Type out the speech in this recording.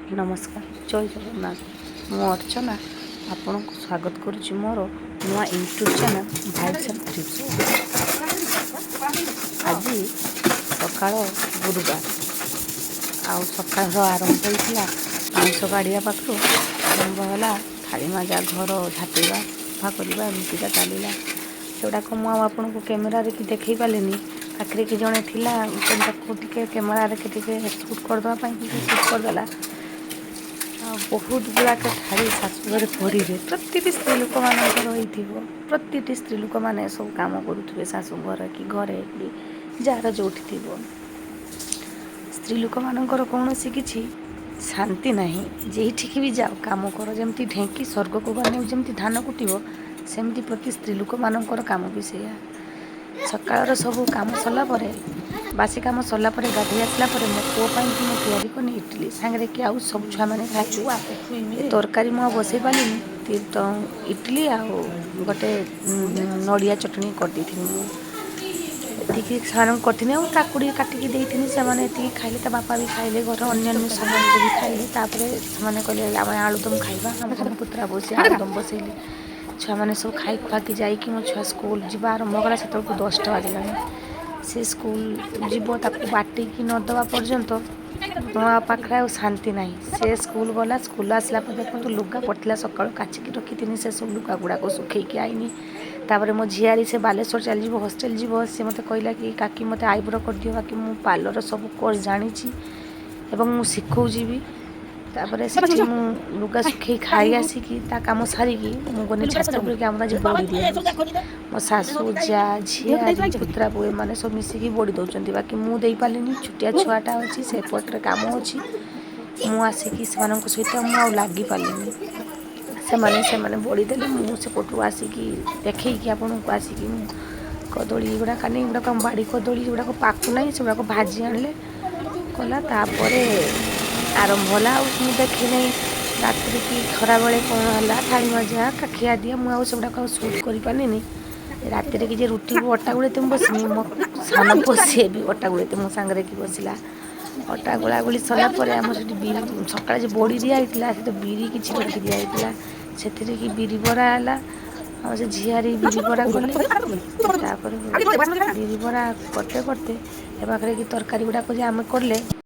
ନମସ୍କାର, ଜୟ ଜଗନ୍ନାଥ। ମୁଁ ଅର୍ଚ୍ଚନା ଆପଣଙ୍କୁ ସ୍ୱାଗତ କରୁଛି ମୋର ନୂଆ ୟୁଟ୍ୟୁବ୍ ଚ୍ୟାନେଲ୍ ଭାଇବ୍ସ ଆଣ୍ଡ ଥ୍ରିପ୍ସକୁ। ଆଜି ସକାଳ ଗୁରୁବାର ଆଉ ସକାଳର ଆରମ୍ଭ ହୋଇଥିଲା ପାଉଁଶ କାଢ଼ିବା ପାଖରୁ ଆରମ୍ଭ ହେଲା, ଥାଳି ମଜା, ଘର ଝାଟିବା, ସଫା କରିବା, ଏମିତିକା ଚାଲିଲା। ସେଗୁଡ଼ାକ ମୁଁ ଆଉ ଆପଣଙ୍କୁ କ୍ୟାମେରାରେ କି ଦେଖାଇ ପାରିଲିନି। ପାଖରେ କି ଜଣେ ଥିଲା, ତାକୁ ଟିକେ କ୍ୟାମେରାରେ କି ଟିକେ ସୁଟ୍ କରିଦେବା ପାଇଁ, ସୁଟ୍ କରିଦେଲା। ଆଉ ବହୁତ ଗୁଡ଼ାକ ଥାଳି ଶାଶୁ ଘରେ ପଡ଼ିବେ, ପ୍ରତିଟି ସ୍ତ୍ରୀ ଲୋକମାନଙ୍କର ହେଇଥିବ। ପ୍ରତିଟି ସ୍ତ୍ରୀ ଲୋକମାନେ ସବୁ କାମ କରୁଥିବେ, ଶାଶୁ ଘରେ କି ଘରେ କି ଯାହାର ଯେଉଁଠି ଥିବ। ସ୍ତ୍ରୀ ଲୋକମାନଙ୍କର କୌଣସି କିଛି ଶାନ୍ତି ନାହିଁ। ଯେଉଁଠିକି ବି ଯାଅ, କାମ କର। ଯେମିତି ଢେଙ୍କି ସ୍ୱର୍ଗକୁ ଗଲେ ଯେମିତି ଧାନ କୁଟିବ, ସେମିତି ପ୍ରତି ସ୍ତ୍ରୀ ଲୋକମାନଙ୍କର କାମ ବି ସେଇଆ। ସକାଳର ସବୁ କାମ ସରିଲା ପରେ, ବାସି କାମ ସରିଲା ପରେ, ଗାଧୋଇ ଆସିଲା ପରେ ମୋ ପୁଅ ପାଇଁକି ମୁଁ ତିଆରି କଲି ଇଟିଲି, ସାଙ୍ଗରେ କି ଆଉ ସବୁ ଛୁଆମାନେ ଖାଇଲେ। ଏ ତରକାରୀ ମୁଁ ଆଉ ବସେଇ ପାରିଲିନି ତ, ଇଟିଲି ଆଉ ଗୋଟେ ନଡ଼ିଆ ଚଟଣି କରିଦେଇଥିଲି। ମୁଁ ଏତିକି ସେମାନଙ୍କୁ କରିଥିଲି ଆଉ କାକୁଡ଼ି କାଟିକି ଦେଇଥିଲି। ସେମାନେ ଏତିକି ଖାଇଲେ, ତା ବାପା ବି ଖାଇଲେ, ଘର ଅନ୍ୟାନ୍ୟ ସମସ୍ତେ ବି ଖାଇଲେ। ତାପରେ ସେମାନେ କହିଲେ, ଆମେ ଆଳୁଦମ ଖାଇବା। ଆମ ପୁତୁରା ବସି ଆଳୁଦମ ବସେଇଲି। ଛୁଆମାନେ ସବୁ ଖାଇ ଖୁଆକି ଯାଇକି, ମୋ ଛୁଆ ସ୍କୁଲ ଯିବା ଆରମ୍ଭ କଲା, ସେତେବେଳକୁ 10ଟା ବାଜିଲାଣି। ସେ ସ୍କୁଲ ଯିବ, ତାକୁ ବାଟେଇକି ନ ଦେବା ପର୍ଯ୍ୟନ୍ତ ମୋ ପାଖରେ ଆଉ ଶାନ୍ତି ନାହିଁ। ସେ ସ୍କୁଲ ଗଲା। ସ୍କୁଲ ଆସିଲା ପରେ ଦେଖନ୍ତୁ, ଲୁଗା ପଡ଼ିଥିଲା, ସକାଳୁ କାଚିକି ରଖିଥିଲି, ସେସବୁ ଲୁଗା ଗୁଡ଼ାକ ଶୁଖେଇକି ଆଇନି। ତାପରେ ମୋ ଝିଆରୀ, ସେ ବାଲେଶ୍ୱର ଚାଲିଯିବ, ହଷ୍ଟେଲ ଯିବ। ସେ ମୋତେ କହିଲା କି, କାକି, ମୋତେ ଆଇବ୍ରୋ କରିଦିଅ। ବାକି ମୁଁ ପାର୍ଲର ସବୁ କୋର୍ସ ଜାଣିଛି ଏବଂ ମୁଁ ଶିଖଉଛି ବି। ତାପରେ ସେଠି ମୁଁ ଲୁଗା ଶୁଖେଇ, ଖାଇ ଆସିକି, ତା କାମ ସାରିକି ମୁଁ ଗଲି ଛାତ ଉପରକୁ। ଆମର ଆଜି ବଡ଼ି ଦିଆହେଉଛି। ମୋ ଶାଶୁ, ଯା, ଝିଆରୀ, ପୁତୁରା ବୋହୂ ଏମାନେ ସବୁ ମିଶିକି ବଡ଼ି ଦେଉଛନ୍ତି। ବାକି ମୁଁ ଦେଇପାରିଲିନି, ଛୋଟିଆ ଛୁଆଟା ଅଛି, ସେପଟରେ କାମ ଅଛି। ମୁଁ ଆସିକି ସେମାନଙ୍କ ସହିତ ମୁଁ ଆଉ ଲାଗିପାରିଲିନି। ସେମାନେ ବଡ଼ି ଦେଲେ, ମୁଁ ସେପଟରୁ ଆସିକି ଦେଖେଇକି ଆପଣଙ୍କୁ ଆସିକି ମୁଁ କଦଳୀ ଗୁଡ଼ାକ କାନି ଏଗୁଡ଼ାକ ଆମ ବାଡ଼ି କଦଳୀ ଗୁଡ଼ାକ ପାକୁନାହିଁ, ସେଗୁଡ଼ାକ ଭାଜି ଆଣିଲେ କଲା। ତାପରେ ଆରମ୍ଭ ହେଲା। ଆଉ ମୁଁ ଦେଖି ନାହିଁ ରାତିରେ କି ଖରାବେଳେ କ'ଣ ହେଲା, ଥାଳି ମଜା, ଖିଆ ଦିଆ, ମୁଁ ଆଉ ସେଗୁଡ଼ାକ ଆଉ ସୁଟ୍ କରିପାରିଲିନି। ରାତିରେ କି ଯେ ରୁଟିକୁ ଅଟା ଗୁଳେଇତେ ମୁଁ ବସିନି, ମୋ ସାନ ପୁଅ ସିଏ ବି ଅଟା ଗୁଳେଇତେ ମୋ ସାଙ୍ଗରେ କି ବସିଲା। ଅଟା ଗୋଳା ଗୋଳି ସରିଲା ପରେ ଆମର ସେଠି ବିରି, ସକାଳେ ଯେ ବଡ଼ି ଦିଆ ହେଇଥିଲା, ସେଠି ବିରି କିଛି ରଖି ଦିଆ ହେଇଥିଲା, ସେଥିରେ କି ବିରି ବରା ହେଲା। ଆଉ ସେ ଝିଆରୀ ବିରି ବରା କଲେ। ତାପରେ ବିରି ବରା କରତେ କରତେ ଏ ପାଖରେ କି ତରକାରୀ ଗୁଡ଼ାକ ଯେ ଆମେ କଲେ।